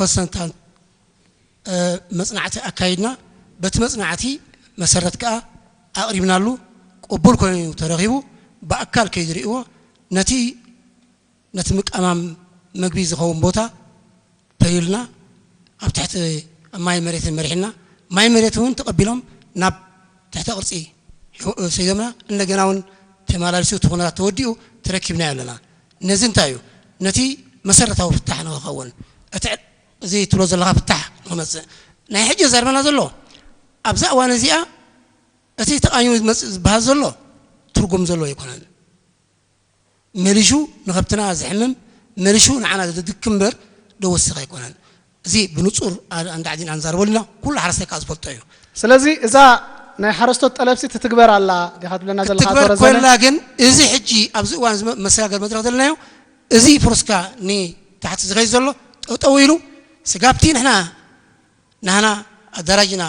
ወሰንታን መፅናዕቲ ኣካይድና። በቲ መፅናዕቲ መሰረት ከዓ ኣቕሪብናሉ። ቅቡል ኮይኑ ተረኺቡ ብኣካል ከይዱ ርእይዎ። ነቲ ነቲ ምቀማም መግቢ ዝኸውን ቦታ ፈልዩልና። ኣብ ትሕቲ ማይ መሬትን መሪሕና። ማይ መሬት እውን ተቐቢሎም ናብ ትሕተ ቅርፂ ሰይዶምና። እንደገና እውን ተመላሊሱ እቲ ኩነታት ተወዲኡ ተረኪብናዮ ኣለና። ነዚ እንታይ እዩ? ነቲ መሰረታዊ ፍታሕ ንክኸውን እቲ እዚ ትብሎ ዘለካ ፍታሕ ንክመፅእ። ናይ ሕጂ ዘርበና ዘሎ ኣብዛ እዋን እዚኣ እቲ ተቃይሙ ዝመፅእ ዝበሃል ዘሎ ትርጉም ዘሎ ኣይኮነን። መሊሹ ንከብትና ዝሕምም፣ መሊሹ ንዓና ዘድክም እምበር ደወስኽ ኣይኮነን። እዚ ብንጹር ኣንዳዕዲን ኣንዛርበሉና ኩሉ ሓረስታይ ከዓ ዝፈልጦ እዩ። ስለዚ እዛ ናይ ሓረስቶት ጠለብሲ ትትግበር ኣላ ዲኻ ትብለና ዘለኻ ኣቶ ክትግበር ረዘነ? ኮይላ ግን እዚ ሕጂ ኣብዚ እዋን እዚ መ- መሰጋገር መድረክ ዘለናዮ እዚ ፍርስካ ንታሕቲ ዝኸይድ ዘሎ ጠጠው ኢሉ ስጋብቲ ንሕና ናህና ኣደራጅና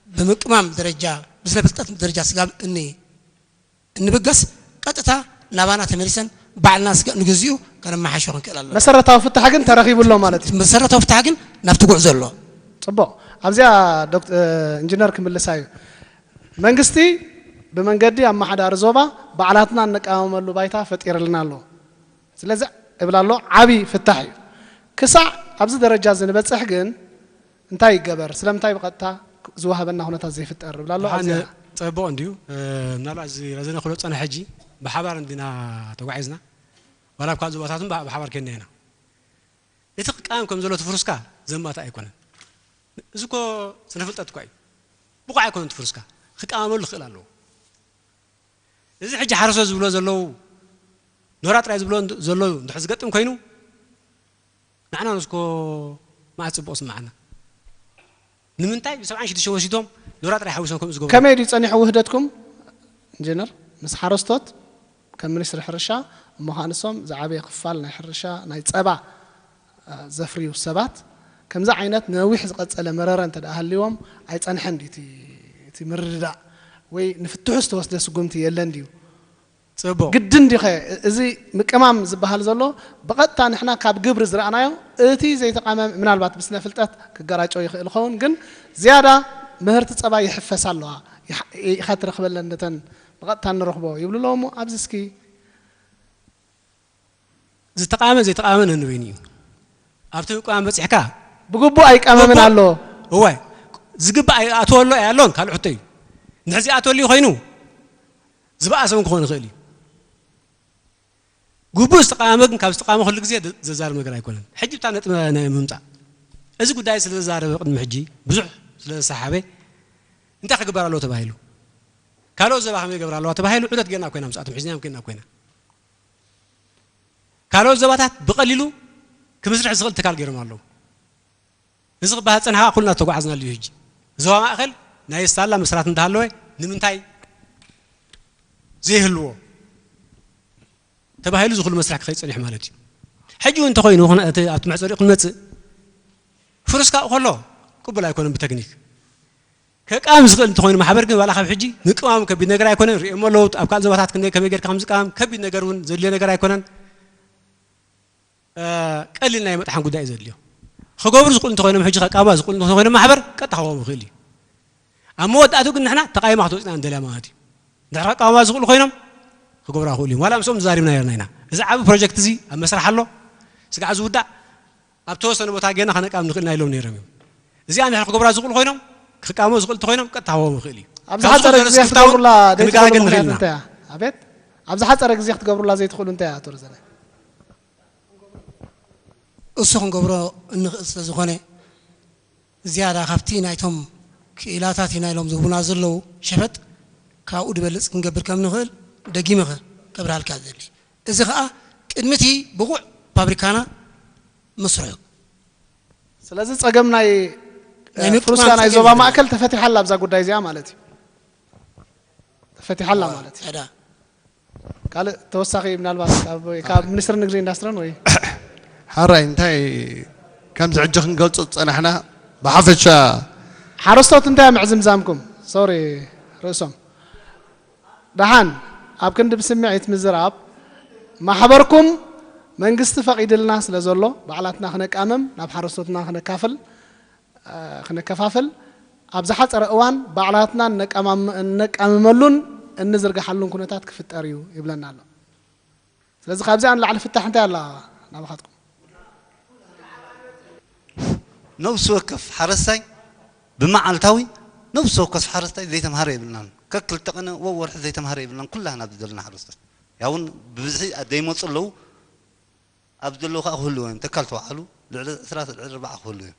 ብምቅማም ደረጃ ብስነ ፍልጠት ደረጃ ስጋብ እኒ እንብገስ ቀጥታ ናባና ተመሊሰን ባዕልና ስጋ ንግዚኡ ከነመሓሾ ክንክእል ኣለና። መሰረታዊ ፍታሕ ግን ተረኺቡ ኣሎ ማለት እዩ። መሰረታዊ ፍታሕ ግን ናብቲ ጉዕዞ ኣሎ። ፅቡቕ። ኣብዚኣ ዶክተር ኢንጂነር ክምልሳ እዩ። መንግስቲ ብመንገዲ ኣመሓዳሪ ዞባ ባዕላትና እንቃወመሉ ባይታ ፈጢርልና ኣሎ። ስለዚ እብል ኣሎ ዓቢ ፍታሕ እዩ። ክሳዕ ኣብዚ ደረጃ እዚ ንበጽሕ ግን እንታይ ይገበር? ስለምንታይ ብቐጥታ ዝወሃበና ኩነታት ዘይፍጠር? እብል ኣሎ። ደሓን ኣብዚኣ ጸቡቕ እንድዩ። ምናልባት እዚ ረዘነ ክብሎ ዝጸንሐ ሕጂ ብሓባር እንዲና ተጓዒዝና ዋላ ኣብ ካልእ ዞባታት እውን ብሓባር ኬድና ኢና። እቲ ክቃወም ከም ዘሎ እቲ ፍሩስካ ዘማትእ ኣይኮነን። እዚ እኮ ስነ ፍልጠት እኳ እዩ። ብቑዕ ኣይኮነን እቲ ፍሩስካ። ክቃወመሉ ክኽእል ኣለዎ። እዚ ሕጂ ሓረስቶት ዝብሎ ዘለዉ ኖራ ጥራይ ዝብሎ ዘለዉ እንድሕር ዝገጥም ኮይኑ ንዓና ንስኮ መዓት ጽቡቕ ስምዓና። ንምንታይ ብ ሰብዓን ሽዱሽተን ወሲዶም ኖራ ጥራይ ሓዊሶም ከምኡ ዝገብሩ? ከመይ ድዩ ጸኒሑ ውህደትኩም ኢንጂነር ምስ ሓረስቶት ከም ሚኒስትሪ ሕርሻ እሞ ከኣ ንሶም ዝዓበየ ክፋል ናይ ሕርሻ ናይ ጸባ ዘፍርዩ ሰባት ከምዚ ዓይነት ንነዊሕ ዝቐጸለ መረረ እንተ ደኣ ሃልይዎም ኣይጸንሐን ድዩ እቲ እቲ ምርድዳእ ወይ ንፍትሑ ዝተወስደ ስጉምቲ የለን ድዩ? ጽቡቕ። ግድን ድዩ ኸ እዚ ምቅማም ዝበሃል ዘሎ ብቐጥታ ንሕና ካብ ግብሪ ዝረኣናዮ እቲ ዘይተቓመመ ምናልባት ብስነ ፍልጠት ክገራጨው ይኽእል ይኸውን ግን ዝያዳ ምህርቲ ጸባ ይሕፈሳ ኣለዋ ኢኻ ትረኽበለን ነተን ብቐጥታ ንረኽቦ ይብሉ ኣለዉ እሞ ኣብዚ እስኪ ዝተቃመ ዘይተቃመመ ነንበይኑ እዩ። ኣብቲ ምቅማም በጺሕካ ብግቡእ ኣይቀመምን ኣሎ። እዋይ ዝግባእ ኣይኣተወ ኣሎ ኣይ ኣሎን ካልእ ሕቶ እዩ። እንድሕር ዘይኣተወሉ ኮይኑ ዝበኣሰ እውን ክኾን ይኽእል እዩ። ግቡእ ዝተቃመመ ግን ካብ ዝተቃመመ ኩሉ ግዜ ዘዛርብ ነገር ኣይኮነን። ሕጂ ብታ ነጥቢ ናይ ምምጻእ እዚ ጉዳይ ስለ ዘዛረበ ቅድሚ ሕጂ ብዙሕ ስለ ዘሰሓበ እንታይ ክግበር ኣለዎ ተባሂሉ ካልኦት ዘባ ከመይ ይገብራ ኣለዋ ተባሂሉ ዑደት ጌርና ኮይና ምስኣቶም ሒዝናዮም ኮይና ኮይና ካልኦት ዞባታት ብቐሊሉ ክምስርሕ ዝኽእል ትካል ገይሮም ኣለዉ። እዚ ክበሃል ዝጸንሓ ኩልና ዝተጓዓዝናሉ እዩ። ሕጂ ዞባ ማእኸል ናይ ሳላ መስራት እንተሃለወ ንምንታይ ዘይህልዎ ተባሂሉ እዚ ኩሉ መስርሕ ክኸይድ ጸኒሑ ማለት እዩ። ሕጂ እውን እንተኾይኑ እቲ ኣብቲ መሕጸሪኡ ክንመጽእ ፍሩስካ ከሎ ቅቡል ኣይኮነን ብተክኒክ ከቃም ዝኽእል እንተኾይኑ ማሕበር ግን ዋላ ካብ ሕጂ ምቅማሙ ከቢድ ነገር ኣይኮነን። ርእየሞ ኣለዉ ኣብ ካልእ ዞባታት ክንደይ ከመይ ጌርካ ከም ዝቃም ከቢድ ነገር እውን ዘድልዮ ነገር ኣይኮነን። ቀሊል ናይ መጥሓን ጉዳይ እዩ ዘድልዮ። ክገብሩ ዝኽእሉ እንተኾይኖም ሕጂ ከቃማ ዝኽእሉ እንተኾይኖም ማሕበር ቀጥታ ክቦም ይኽእል እዩ። ኣብ መወዳእቱ ግን ንሕና ተቃይማ ክትወፅና ንደልያ ማለት እዩ። እንድሕር ከቃማ ዝኽእሉ ኮይኖም ክገብሩ ይኽእሉ እዮም። ዋላ ምስኦም ተዛሪብና ነርና ኢና። እዚ ዓቢ ፕሮጀክት እዚ ኣብ መስራሕ ኣሎ። ስጋዕ ዝውዳእ ኣብ ተወሰነ ቦታ ጌና ከነቃም ንኽእል ኢና ኢሎም ነይሮም እዮም። እዚኣ እንድሕር ክገብራ ዝኽእሉ ኮይኖም ክቃሞ ዝኽእል እንተኮይኖም ቀጥታ ክቦም ይኽእል እዩ። ኣብ ዝሓፀረ ግዜ ክትገብሩላ ዘይትኽእሉ ምኽንያት እንታይ እያ? ኣቤት ኣብ ዝሓፀረ ግዜ ክትገብሩላ ዘይትኽእሉ እንታይ እያ ኣቶ ረዘነ? እሱ ክንገብሮ እንኽእል ስለ ዝኾነ ዝያዳ ካብቲ ናይቶም ክኢላታት ኢና ኢሎም ዝህቡና ዘለዉ ሸፈጥ ካብኡ ዝበልፅ ክንገብር ከም ንኽእል ደጊመ ከብርሃልካ ዝደሊ። እዚ ኸኣ ቅድሚ እቲ ብቑዕ ፋብሪካና ምስርሑ። ስለዚ ጸገም ናይ ናይ ምጥማት ፍሩስካ ናይ ጸገም ዞባ የለን። ማእከል ተፈቲሓ ኣላ ኣብዛ ጉዳይ እዚኣ ማለት እዩ። ተፈቲሓ ኣላ ማለት እዩ። ሕዳ ካልእ ተወሳኺ ምናልባት ካብ ወይ ካብ ሚኒስትሪ ንግዲ ኢንዳስትርን ወይ ሓራይ እንታይ ከምዚ ሕጂ ክንገልጾ ዝጸናሕና ብሓፈሻ ሓረስቶት እንታይ ምዕዝምዛምኩም ሶሪ ርእሶም ደሓን ኣብ ክንዲ ብስምዒት ምዝራብ ማሕበርኩም መንግስቲ ፈቒድልና ስለ ዘሎ ባዕላትና ክነቃምም ናብ ሓረስቶትና ክነካፍል እ፣ ክነከፋፍል ኣብ ዝሓጸረ እዋን ባዕላትና እነቀማም-፣ እነቃምመሉን እንዝርግሓሉን ኩነታት ክፍጠር እዩ ይብለና ኣሎ። ስለዚ ካብዚኣ ንላዕሊ ፍታሕ እንታይ ኣላ ናባኻትኩም? ነብሲ ወከፍ ሓረስታይ ብመዓልታዊ ነብሲ ወከፍ ሓረስታይ ዘይተምሃረ የብልናን። ከክልተ ቀነ ወወርሒ ዘይተምሃረ የብልናን። ኩላህና ኣብዚ ዘለና ሓረስቶት ያውን ብብዝሒ ዘይመፁ ኣለዉ። ኣብ ዘለዉ ከዓ ክህልዎ እዮም። ተካል ተባዕሉ ልዕሊ ዕስራ ልዕሊ ኣርባዓ ክህልዎ እዮም።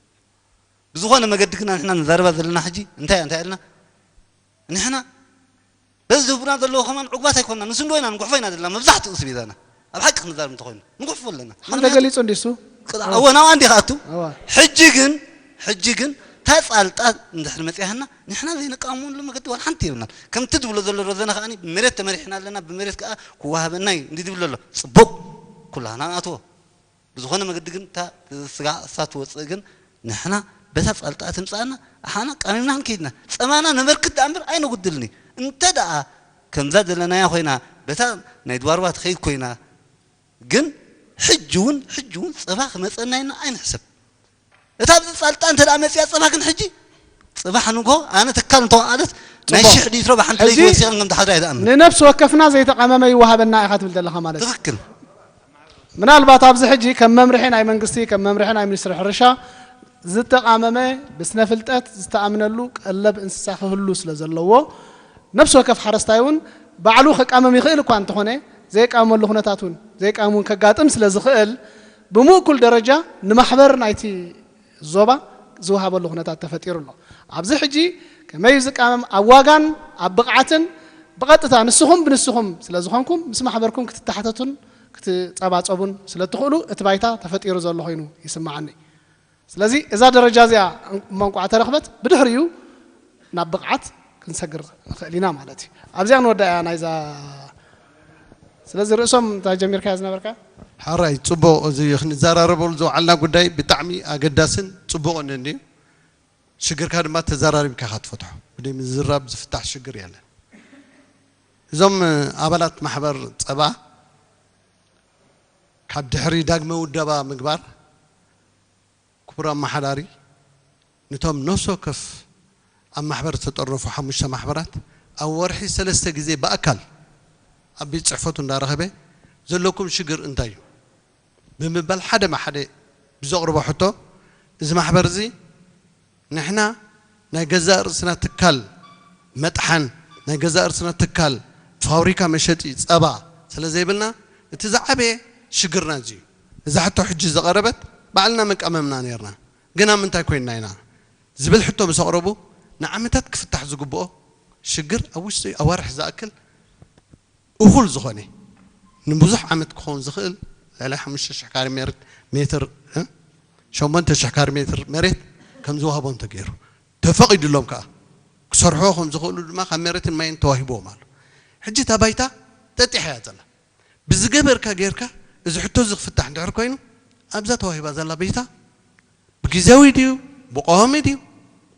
ብዝኾነ መገዲ ግና ንሕና ንዛረባ ዘለና ሕጂ እንታይ እንታይ ኢልና ንሕና በዚ ዝህቡና ዘለዉ ከማን ዕጉባት ኣይኮንና። ንስንዶ ኢና ንጉሕፎ ኢና ዘለና መብዛሕትኡ ስብ ይዛና ኣብ ሓቂ ክንዛረብ እንተኾይኑ ንጉሕፎ ኣለና። ሓደ ገሊጹ እንዲሱ እወ ናብ ኣንዲ ከኣቱ እወ። ሕጂ ግን ሕጂ ግን ታጻልጣ እንድሕር መጽያህና ንሕና ዘይንቃወመሉ መገዲ ዋላ ሓንቲ የብልናን። ከምቲ ዝብሎ ዘሎ ረዘነ ከኣ ብመሬት ተመሪሕና ኣለና፣ ብመሬት ከኣ ክወሃበና እዩ እንዲ ዝብሎ ኣሎ። ጽቡቕ ኩላህና ንኣትዎ። ብዝኾነ መገዲ ግን እታ ስጋ እሳ ትወፅእ ግን ንሕና በታ ጻልጣ ትምፃና ኣሓና ቃሚምና ክንከይድና ጸማና ነበርክት ደኣ እምበር ኣይነጉድልን እዩ። እንተ ደኣ ከምዛ ዘለናያ ኮይና በታ ናይ ድዋርባ ትኸይድ ኮይና ግን ሕጂ እውን ሕጂ እውን ጸባ ክመፀና ኢና ኣይንሕሰብ። እታ ኣብዚ ጻልጣ እንተ ደኣ መፅያ ጸባ ግን ሕጂ ጽባሕ ንጎ ኣነ ትካል እንተወዓለት ናይ ጽቡቕ። ሽሕ ሊትሮ ብሓንቲ ሕጂ ለይቲ ወሲኸን ከም ትሓድራ ኣይደኣምን። ንነፍሲ ወከፍና ዘይተቃመመ ይወሃበና ኢኻ ትብል ዘለኻ ማለት እዩ። ትኽክል። ምናልባት ኣብዚ ሕጂ ከም መምርሒ ናይ መንግስቲ ከም መምርሒ ናይ ሚኒስትሪ ሕርሻ ዝተቃመመ ብስነ ፍልጠት ዝተኣምነሉ ቀለብ እንስሳ ክህሉ ስለ ዘለዎ ነፍሲ ወከፍ ሓረስታይ እውን ባዕሉ ከቃመም ይኽእል እኳ እንተኾነ ዘይቃመመሉ ኩነታት እውን ዘይቃመም እውን ከጋጥም ስለ ዝኽእል ብምእኩል ደረጃ ንማሕበር ናይቲ ዞባ ዝወሃበሉ ኩነታት ተፈጢሩ ኣሎ። ኣብዚ ሕጂ ከመይ ዝቃመም ኣብ ዋጋን ኣብ ብቕዓትን ብቐጥታ ንስኹም ብንስኹም ስለ ዝኾንኩም ምስ ማሕበርኩም ክትተሓተቱን ክትጸባጸቡን ስለ ትኽእሉ እቲ ባይታ ተፈጢሩ ዘሎ ኮይኑ ይስምዓኒ። ስለዚ እዛ ደረጃ እዚኣ እሞ እንቋዕ ተረኽበት ብድሕሪኡ ናብ ብቕዓት ክንሰግር ንኽእል ኢና ማለት እዩ። ኣብዚኣ ንወዳእያ ናይዛ ስለዚ ርእሶም እንታይ ጀሚርካያ ዝነበርካ? ሓራይ ጽቡቕ። እዚ ክንዘራረበሉ ዝወዓልና ጉዳይ ብጣዕሚ ኣገዳስን ጽቡቕን እንድዩ። ሽግርካ ድማ ተዘራሪብካ ኢኻ ትፈትሖ። ብደይ ምዝራብ ዝፍታሕ ሽግር የለን። እዞም ኣባላት ማሕበር ጸባ ካብ ድሕሪ ዳግመ ውደባ ምግባር ክቡር ኣመሓዳሪ ነቶም ነፍሲ ወከፍ ኣብ ማሕበር ዝተጠርነፉ ሓሙሽተ ማሕበራት ኣብ ወርሒ ሰለስተ ግዜ ብኣካል ኣብ ቤት ፅሕፈቱ እንዳረኸበ ዘለኩም ሽግር እንታይ እዩ ብምባል ሓደ ብሓደ ብዘቕርቦ ሕቶ እዚ ማሕበር እዚ ንሕና ናይ ገዛእ ርእስና ትካል መጥሓን ናይ ገዛእ ርእስና ትካል ፋብሪካ መሸጢ ፀባ ስለ ዘይብልና እቲ ዝዓበየ ሽግርና እዚ እዩ። እዛ ሕቶ ሕጂ ዝቐረበት ባዕልና መቃመምና ነይርና ግን ኣብ ምንታይ ኮይንና ኢና ዝብል ሕቶ ምስ ኣቕረቡ ንዓመታት ክፍታሕ ዝግብኦ ሽግር ኣብ ውሽጢ ኣዋርሕ ዝኣክል እኹል ዝኾነ ንብዙሕ ዓመት ክኸውን ዝኽእል ልዕሊ ሓሙሽተ ሽሕ ካሬ ሜትር ሸሞንተ ሽሕ ካሬ ሜትር መሬት ከም ዝወሃቦም ተገይሩ ተፈቒዱሎም ከዓ ክሰርሕዎ ከም ዝኽእሉ ድማ ካብ መሬትን ማይን ተዋሂብዎም ኣሎ። ሕጂ እታ ባይታ ጠጢሓ እያ ዘላ። ብዝገበርካ ጌርካ እዚ ሕቶ እዚ ክፍታሕ እንድሕር ኮይኑ ኣብዛ ተዋሂባ ዘላ ባይታ ብግዜያዊ ድዩ ብቋዋሚ ድዩ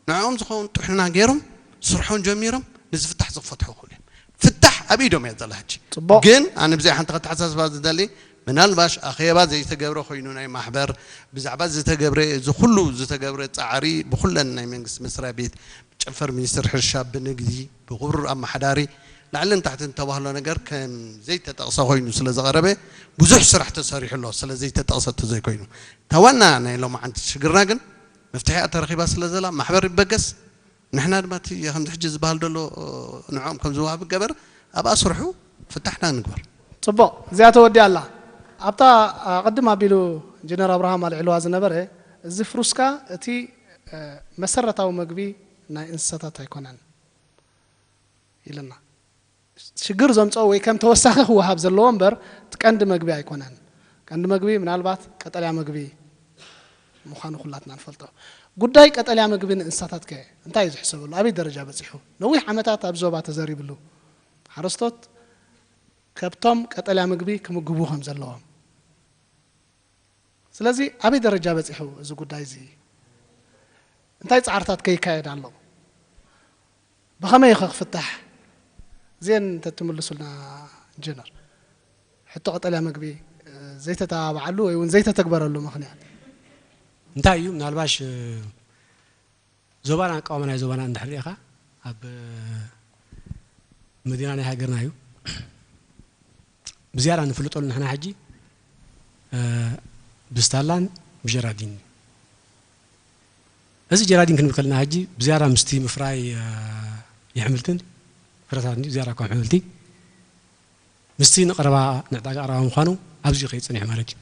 ንዕኦም ዝኸውን ጥሕና ገይሮም ስርሖም ጀሚሮም ንዝፍታሕ ዝፈትሑ ክእሉ እዮም። ፍታሕ ኣብ ኢዶም እያ ዘላ ሕጂ። ጽቡቕ። ግን ኣነ ብዚኣ ሓንቲ ከተሓሳስባ ዝደሊ ምናልባሽ ኣኼባ ዘይተገብረ ኮይኑ ናይ ማሕበር ብዛዕባ ዝተገብረ እዚ ኩሉ ዝተገብረ ፃዕሪ ብኩለን ናይ መንግስቲ መስሪያ ቤት ጨንፈር ሚኒስትር ሕርሻ ብንግዲ ብክቡር ኣመሓዳሪ ላዕልን ታሕትን ተባህሎ ነገር ከም ዘይተጠቕሰ ኮይኑ ስለ ዝቐረበ ብዙሕ ስራሕ ተሰሪሑ ኣሎ ስለ ዘይተጠቕሰ ተዘይኮይኑ እታ ዋና ናይ ሎማዓንቲ ሽግርና ግን መፍትሒኣ ተረኺባ ስለ ዘላ ማሕበር ይበገስ ንሕና ድማ እቲ ከምዚ ሕጂ ዝበሃል ዘሎ ንዕኦም ከም ዝወሃብ ገበር ኣብኣ ስርሑ ፍታሕና ንግበር ጽቡቕ እዚኣ ተወዲኣ ኣላ ኣብታ ቅድም ኣቢሉ ኢንጂነር ኣብርሃም ኣልዕልዋ ዝነበረ እዚ ፍሩስካ እቲ መሰረታዊ መግቢ ናይ እንስሳታት ኣይኮነን ኢልና ሽግር ዘምፀኦ ወይ ከም ተወሳኺ ክወሃብ ዘለዎ እምበር እቲ ቀንዲ መግቢ ኣይኮነን ቀንዲ መግቢ ምናልባት ቀጠልያ መግቢ ምዃኑ ኩላትና ንፈልጦ ጉዳይ ቀጠልያ መግቢ ንእንስሳታት ከ እንታይ እዩ ዝሕሰበሉ ኣበይ ደረጃ በፂሑ ነዊሕ ዓመታት ኣብ ዞባ ተዘሪብሉ ሓረስቶት ከብቶም ቀጠልያ መግቢ ክምግቡ ከም ዘለዎም ስለዚ ኣበይ ደረጃ በፂሑ እዚ ጉዳይ እዚ እንታይ ፃዕርታት ከይካየድ ኣሎ ብኸመይ ኸ ክፍታሕ እዚአን እንተትምልሱልና ኢንጂነር ሕቶ ቀጠልያ መግቢ ዘይተተባብዓሉ ወይ እውን ዘይተተግበረሉ ምኽንያት? እንታይ እዩ? ምናልባሽ እ፣ ዞባና ኣቃውማ ናይ ዞባና እንድሕር ርኢኻ ኣብ እ፣ መዲና ናይ ሃገርና እዩ። ብዝያዳ ንፍልጠሉ ንሕና ሕጂ እ፣ ብስታላን ብጀራዲን እዩ። እዚ ጀራዲን ክንብል ከለና ሕጂ ብዝያዳ ምስቲ ምፍራይ እ፣ የሕምልትን ፍረታት እንዲ ዝያዳ ከም ኣሕምልቲ ምስቲ ንቐረባ ንዕዳጋ ቀረባ ምዃኑ ኣብዚ ከይድ ጸኒሑ ማለት እዩ።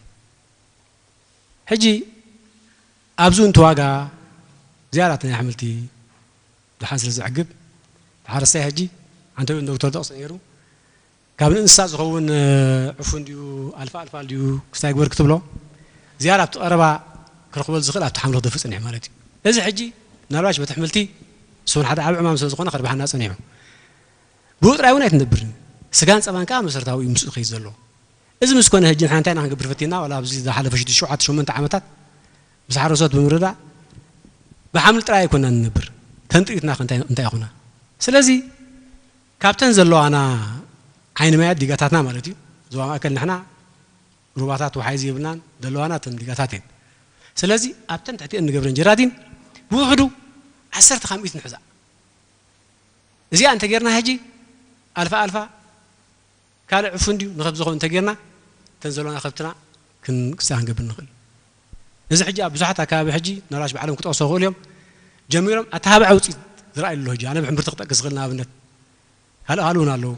ሕጂ ኣብዚ እንተ ዋጋ ዝያዳ ናይ ኣሕምልቲ ድሓን ስለ ዘዕግብ ሓረስታይ ሕጂ ኣንተ ዶክተር ጠቕሰ ነይሩ ካብ ንእንስሳ ዝኸውን እ፣ ዕፉን ድዩ ኣልፋ ኣልፋ ድዩ ክስታይ ግበር ክትብሎ ዝያዳ ኣብቲ ቀረባ ክረኽበሉ ዝኽእል ኣብቲ ሓምሊ ክደፍእ ጸኒሑ ማለት እዩ። እዚ ሕጂ ምናልባሽ በቲ ኣሕምልቲ እሱን ሓደ ዓብ ዕማም ስለ ዝኾነ ከርብሓና ጸኒሑ ብኡ ጥራይ እውን ኣይትነብርን። ስጋን ጸባን ከዓ መሰረታዊ እዩ ምስኡ ከይድ ዘሎ። እዚ ምስ ኮነ ሕጂ ንሕና እንታይ ኢና ክንገብር ፈቲና ዋላ ኣብዚ ዝሓለፈ ሽዱሽተ ሸውዓተ ሸሞንተ ዓመታት ምስ ሓረሶት ብምርዳእ ብሓምሊ ጥራይ ኣይኮና ንነብር። ተንጥሪትና ከ እንታይ እንታይ ይኹና? ስለዚ ካብተን ዘለዋና ዓይኒ ማያት ዲጋታትና ማለት እዩ። ዞባ ማእከል ንሕና ሩባታት ወሓይዚ የብልናን ዘለዋና እተን ዲጋታት እየን። ስለዚ ኣብተን ትሕቲአን ንገብረን ጀራዲን ብውሕዱ ዓሰርተ ካብ ሚእቲ ንሕዛ። እዚኣ እንተጌርና ሕጂ ኣልፋ ኣልፋ ካልእ ዕፉን ድዩ ንኸብ ዝኾን እንተጌርና እተን ዘለዋና ከብትና ክንቅስያ ክንገብር ንኽእል። እዚ ሕጂ ኣብ ብዙሓት ኣካባቢ ሕጂ ናላሽ ብዓለም ክጠቕሶ ክኽእሉ እዮም ጀሚሮም ኣተሃባዒ ውፅኢት ዝረኣዩ ኣሎ። ሕጂ ኣነ ብሕምብርቲ ክጠቅስ ዝኽእል ንኣብነት ካልእ ካልእ እውን ኣለዉ።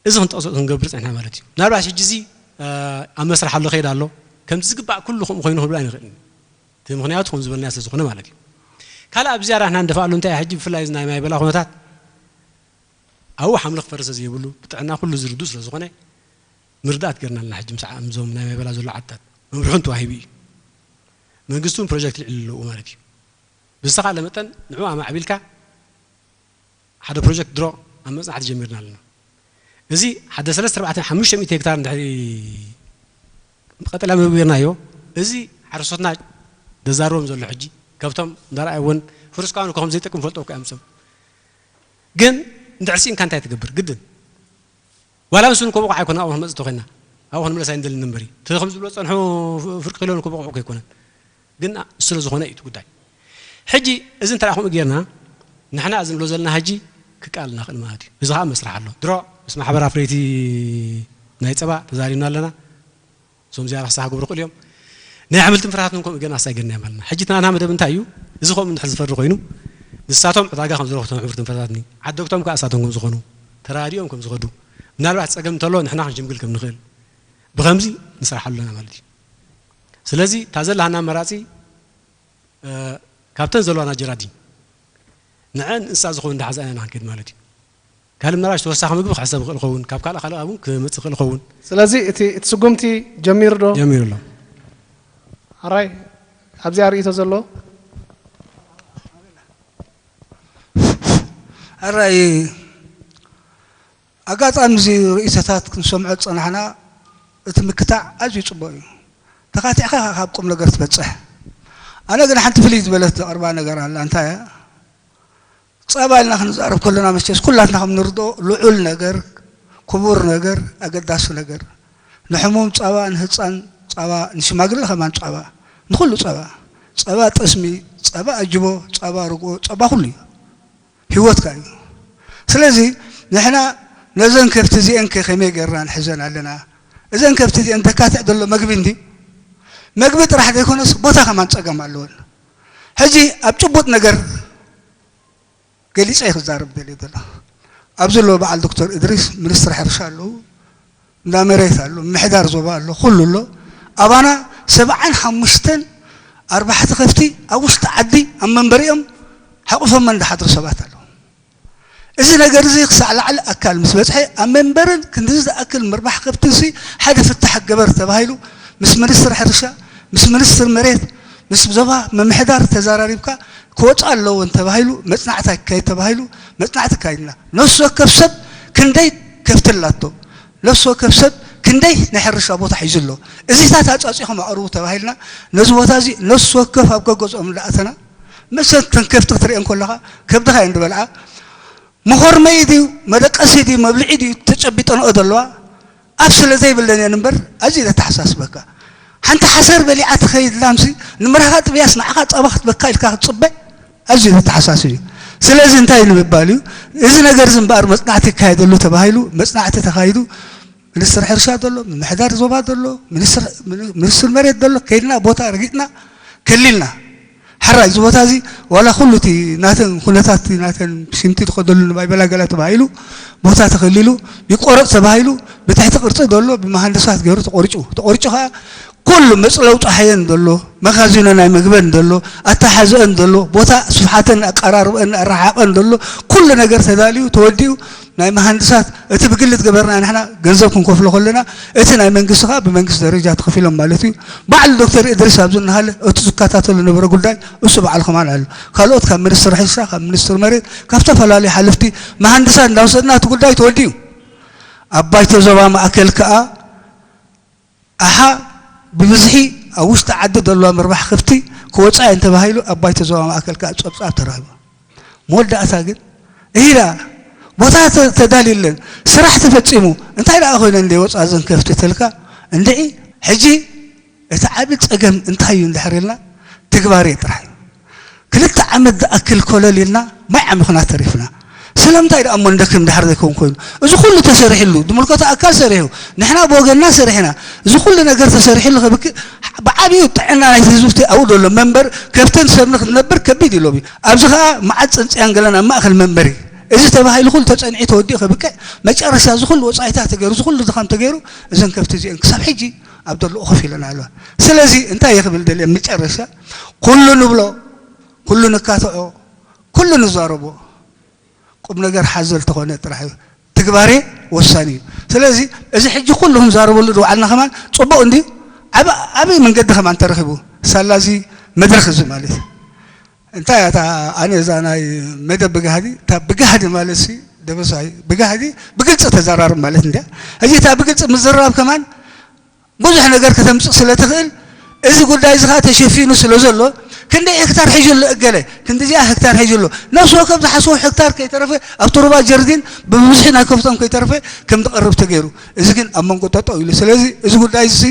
እዚ ክንጠቕሶ ክንገብር ፀኒሕና ማለት እዩ። ምናልባት ሕጂ እዚ ኣብ መስርሕ ኣሎ ከይድ ኣሎ ከምቲ ዝግባእ ኩሉ ከምኡ ኮይኑ ክብል ኣይንኽእልን። እቲ ምኽንያቱ ከም ዝበልናዮ ስለ ዝኾነ ማለት እዩ። ካልእ ኣብ ዝያዳ ንሕና ንደፍኣሉ እንታይ ሕጂ ብፍላይ እዚ ናይ ማይ በላ ኩነታት ኣብኡ ሓምሊ ክፈርስ ዘይብሉ ብጥዕና ኩሉ ዝርድኡ ስለ ዝኾነ ምርዳእት ገርና ኣለና። ሕጂ ምስ ዓምዞም ናይ ማይ በላ ዘሎ ዓድታት መምርሑ ተዋሂቡ እዩ። መንግስቲ እውን ፕሮጀክት ልዕል ኣለዎ ማለት እዩ። ብዝተኻለ መጠን ንዑ ኣማዕቢልካ ሓደ ፕሮጀክት ድሮ ኣብ መፅናዕቲ ጀሚርና ኣለና። እዚ ሓደ ሰለስተ ኣርባዕተ ሓሙሽተ ሚእቲ ሄክታር እንድሕሪ ቀጠልያ መግቢ ጌርናዮ እዚ ሓረስቶትና ደዛርቦም ዘሎ ሕጂ ከብቶም እንዳረኣይዎን ፍሩስ ካውን ከኹም ዘይጠቅም ፈልጦ እኮ እዮም ሰብ ግን እንድሕር ስኢንካ እንታይ ትገብር ግድን ዋላ ምስ ንኮቦቆ ኣይኮነ ኣብኡ ክንመፅእ ተኮይና ኣብኡ ክንመለስ ኣይንደልን እምበሪ እቲ ከም ዝብሎ ፀንሑ ፍርቂ ኪሎ ንኮቦቆ እኮ ኣይኮነን ግን ስለ ዝኾነ እዩ እቲ ጉዳይ ሕጂ እዚ እንተ ከምኡ ጌርና ንሕና እዚ ንብሎ ዘለና ሕጂ ክቃል ንኽእል ማለት እዩ እዚ ከዓ መስራሕ ኣሎ ድሮ ምስ ማሕበር ኣፍረይቲ ናይ ፀባ ተዛሪብና ኣለና እዞም ዝያዳ ክሳዕ ክገብሩ ክእሉ እዮም ናይ ኣሕምልትን ፍራታትን ከምኡ ጌርና ኣሳይ ጌርና ማለት ሕጂ ትናትና መደብ እንታይ እዩ እዚ ከምኡ እንድሕር ዝፈሪ ኮይኑ ንሳቶም ዕዳጋ ከም ዝረኽቡ ቶም ኣሕምልትን ፍራታትን ዓደግቶም ከዓ እሳቶም ከም ዝኾኑ ተራዲኦም ከም ዝኸዱ ምናልባት ፀገም እንተሎ ንሕና ክንሽምግል ከም ንኽእል ብኸምዚ ንስራሕ ኣለና ማለት እዩ ስለዚ እታ ዘለሃና ኣማራፂ ካብተን ዘለዋና ጀራዲን ንዐን እንስሳ ዝኾኑ እንዳሓዛና ኢና ክንከይድ ማለት እዩ ካልእ ምናልባሽ ተወሳኺ ምግቢ ክሕሰብ ይኽእል ኸውን ካብ ካልእ ካልእ እውን ክመፅእ ይኽእል ኸውን ስለዚ እቲ እቲ ስጉምቲ ጀሚሩ ዶ ጀሚሩ ኣሎ ኣራይ ኣብዚኣ ርእይቶ ዘሎ ኣራይ ኣጋጣሚ እዚ ርእይቶታት ክንሰምዖ ዝፀናሕና እቲ ምክታዕ ኣዝዩ ፅቡቅ እዩ ተኻቲዕካ ካብ ቁም ነገር ትበፅሕ ኣነ ግን ሓንቲ ፍልይ ዝበለት ዘቕርባ ነገር ኣላ እንታይ እያ ፀባ ኢልና ክንዛረብ ከለና መቸስ ኩላትና ከም ንርድኦ ልዑል ነገር ክቡር ነገር ኣገዳሲ ነገር ንሕሙም ፀባ ንህፃን ፀባ ንሽማግለ ከማን ፀባ ንኩሉ ፀባ ፀባ ጠስሚ ፀባ ኣጅቦ ፀባ ርግኦ ፀባ ኩሉ እዩ ህይወትካ እዩ ስለዚ ንሕና ነዘን ከብቲ እዚአን ከ ከመይ ገርና ንሕዘን ኣለና እዘን ከብቲ እዚአን ተካትዕ ዘሎ መግቢ እንዲ መግቢ ጥራሕ ዘይኮነስ ቦታ ከማን ፀገም ኣለወን ሕጂ ኣብ ጭቡጥ ነገር ገሊፀ ክዛረብ ደልየ ዘሎ ኣብዚ ኣለዉ በዓል ዶክተር እድሪስ ሚኒስትር ሕርሻ ኣለዉ እንዳ መሬት ኣሎ ምሕዳር ዞባ ኣሎ ኩሉ ኣሎ ኣባና ሰብዓን ሓሙሽተን ኣርባሕቲ ከፍቲ ኣብ ውሽጢ ዓዲ ኣብ መንበሪኦም ሓቑፎመን ዝሓድሩ ሰባት ኣለዉ እዚ ነገር እዚ ክሳዕ ላዕሊ ኣካል ምስ በፅሐ ኣብ መንበርን ክንድዚ ዝኣክል ምርባሕ ከብትን ሲ ሓደ ፍታሕ ገበር ተባሂሉ ምስ ሚኒስትር ሕርሻ ምስ ሚኒስትር መሬት ምስ ዞባ ምምሕዳር ተዘራሪብካ ክወፃ ኣለዎ እንተባሂሉ መፅናዕቲ ኣይካየድ ተባሂሉ መፅናዕቲ ካይድና ነፍሲ ወከፍ ሰብ ክንደይ ከፍቲ ኣላቶ ነፍሲ ወከፍ ሰብ ክንደይ ናይ ሕርሻ ቦታ ሒዙ ኣሎ እዚታት ኣፃፂኹም ኣቕርቡ ተባሂልና ነዚ ቦታ እዚ ነፍሲ ወከፍ ኣብ ገገዝኦም እንዳኣተና መሰል ተን ከፍቲ ክትሪአን ከለኻ ከብድኻ እየን ዝበልዓ መኾርመይ ድዩ መደቀሲ ድዩ መብልዒ ድዩ ተጨቢጠንኦ ዘለዋ ኣብ ስለ ዘይብለን እየን እምበር ኣዝዩ ዘተሓሳስበካ። ሓንቲ ሓሰር በሊዓ ትኸይድ ላምሲ ንምራኻ ጥብያስ ንዓኻ ጸባ ክትበካ ኢልካ ክትጽበ ኣዝዩ ዘተሓሳስብ እዩ። ስለዚ እንታይ ንምባል እዩ? እዚ ነገር እዚ እምበኣር መጽናዕቲ ይካየደሉ ተባሂሉ፣ መጽናዕቲ ተኻይዱ፣ ሚኒስትር ሕርሻ ዘሎ፣ ምምሕዳር ዞባ ዘሎ፣ ሚኒስትር፣ ሚኒስትር መሬት ዘሎ፣ ከይድና ቦታ ረጊጥና፣ ከሊልና። ሕራይ እዚ ቦታ እዚ ዋላ ኩሉ እቲ ናተን ኩነታት ናተን ሽንቲ ዝኸደሉ ንባይ በላገላ ተባሂሉ፣ ቦታ ተኸሊሉ፣ ይቆረጽ ተባሂሉ፣ ብትሕቲ ቅርጺ ዘሎ ብመሃንድሳት ገይሩ ተቆሪጹ። ተቆሪጹ ከኣ ኩሉ መጽለዊ ጸሓየን ዘሎ፣ መኻዚኖ ናይ መግበን ዘሎ፣ ኣተሓዝአን ዘሎ፣ ቦታ ስፍሓተን ኣቀራርበን ኣረሓቐን ዘሎ፣ ኩሉ ነገር ተዳልዩ፣ ተወዲኡ፣ ናይ መሃንድሳት እቲ ብግሊ ትገበርና ንሕና ገንዘብ ክንከፍሎ ከለና፣ እቲ ናይ መንግስቲ ከኣ ብመንግስቲ ደረጃ ተኸፊሎም ማለት እዩ። ባዕሉ ዶክተር እድሪስ ኣብዚ እናሃለ እቲ ዝከታተሉ ነበረ ጉዳይ እሱ በዓል ከማን ኣሎ። ካልኦት ካብ ሚኒስትር ሕርሻ፣ ካብ ሚኒስትር መሬት፣ ካብ ዝተፈላለዩ ሓለፍቲ መሃንድሳት እንዳወሰድና እቲ ጉዳይ ተወዲኡ። ኣባይቲ ዞባ ማእከል ከኣ ኣሓ ብብዝሒ ኣብ ውሽጢ ዓዲ ዘለዋ ምርባሕ ከፍቲ ክወጻ እየን ተባሂሉ ኣባይቲ ዞባ ማእከል ከኣ ጸብጻብ ተራኺቡ። መወዳእታ ግን እሂዳ ቦታ ተ-፣ ተዳልዩለን፣ ስራሕ ተፈጺሙ፣ እንታይ ደኣ ኮይነ እንደ ወጻ እዘን ከፍቲ ተልካ እንድዒ። ሕጂ እቲ ዓቢ ጸገም እንታይ እዩ እንድሕር ኢልና ትግባሬ ጥራሕ እዩ። ክልተ ዓመት ዝኣክል ኮለል ኢልና ማይ ዓሚኹና ተሪፍና። ስለምንታይ ደኣ እሞ ንደክም ድሓር ዘይከውን ኮይኑ? እዚ ኩሉ ተሰሪሕሉ፣ ዝምልከቶ ኣካል ሰሪሑ፣ ንሕና ብወገንና ሰሪሕና፣ እዚ ኩሉ ነገር ተሰሪሕሉ ከብክእ ብዓብዩ ጥዕና ናይቲ ህዝቢ ኣብኡ ዘሎ መንበር ከብተን ሰብ ንክትነብር ከቢድ ኢሎም እዩ። ኣብዚ ኸኣ መዓት ጽንጽያን ገለን ኣብ ማእከል መንበሪ እዚ ተባሂሉ ኩሉ ተጸኒዑ ተወዲኡ ከብቅዕ መጨረሻ እዚ ኩሉ ወጻኢታት ተገይሩ፣ እዚ ኩሉ ድኻም ተገይሩ እዘን ከብቲ እዚአን ክሳብ ሕጂ ኣብ ዘለኦ ኮፍ ኢለን ኣለዋ። ስለዚ እንታይ እየ ክብል ደልየ መጨረሻ ኩሉ ንብሎ፣ ኩሉ ንካትዖ፣ ኩሉ ንዛረቦ ቁም ነገር ሓዘል ተኾነ ጥራሕ እዩ። ትግባሬ ወሳኒ እዩ። ስለዚ እዚ ሕጂ ኩሉ ክንዛረበሉ ዝወዓልና ከማን ጽቡቕ እንድዩ። ዓብ-፣ ዓብይ መንገዲ ከማን ተረኺቡ ሳላ እዚ መድረኽ እዚ ማለት እዩ። እንታይ እያ እታ ኣነ እዛ ናይ መደብ ብጋህዲ፣ እታ ብጋህዲ ማለት ሲ ደበሳይ ብጋህዲ ብግልጺ ተዘራርብ ማለት እንድያ። ሕጂ እታ ብግልጺ ምዝራብ ከማን ብዙሕ ነገር ከተምጽእ ስለ ትኽእል፣ እዚ ጉዳይ እዚ ኸኣ ተሸፊኑ ስለ ዘሎ፣ ክንደይ ሄክታር ሒዙ ኣሎ እገለ፣ ክንዲዚኣ ሄክታር ሒዙ ኣሎ። ነፍሲ ወከፍ ዝሓስቦ ሄክታር ከይተረፈ፣ ኣብቲ ሩባ ጀርዲን ብብዝሒ ናይ ከፍቶም ከይተረፈ ከም ዝቐርብ ተገይሩ። እዚ ግን ኣብ መንጎ ጠጠው ኢሉ። ስለዚ እዚ ጉዳይ እዚ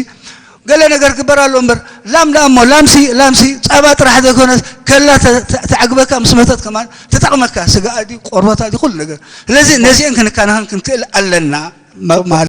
ገለ ነገር ክግበር ኣሎ እምበር፣ ላም ደኣ እሞ፣ ላምሲ፣ ላምሲ ጸባ ጥራሕ ዘይኮነስ፣ ከላ ተ-፣ ተ-፣ ተዕግበካ ምስ መተት ከማን ትጠቕመካ። ስጋኣ ድዩ፣ ቆርበታ ድዩ፣ ኩሉ ነገር። ስለዚ ነዚአን ክንከናኸን ክንክእል ኣለና፣ ማ-፣ ማለት